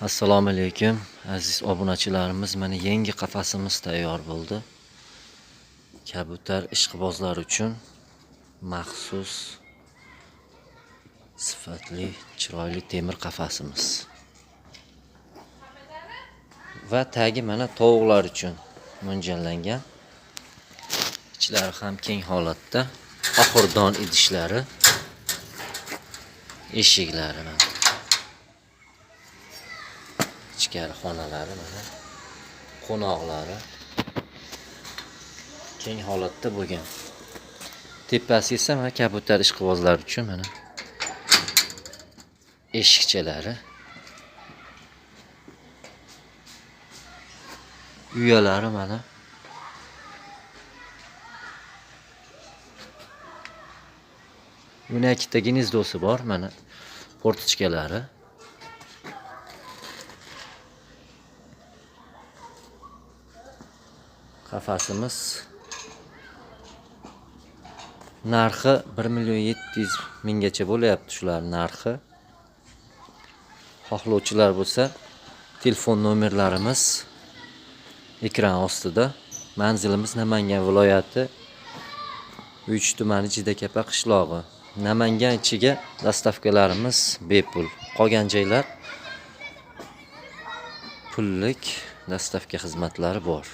Assalomu alaykum, aziz obunachilarimiz. Mana yangi qafasimiz tayyor bo'ldi. Kabutar ishqibozlar uchun maxsus sifatli, chiroyli temir qafasimiz. Va tagi mana tovuqlar uchun mo'ljallangan. Ichlari ham keng holatda. Oxir don idishlari, eshiklari mana. Ichkari xonalari mana. Qo'noqlari keng holatda bo'lgan. Tepasi esa mana kabutar ishqibozlar uchun mana eshikchalari. Uyalari mana. Buni ikkita gnezdosi bor mana portichkalari. Qafasimiz narxi 1 million 700 minggacha bo'lyapti shular narxi. Xohlovchilar bo'lsa, telefon nomerlarimiz ekran ostida. Manzilimiz Namangan viloyati Uch tumani Jidakapa qishlog'i. Namangan ichiga dastavkalarimiz bepul. Qolgan joylar pullik dastavka xizmatlari bor.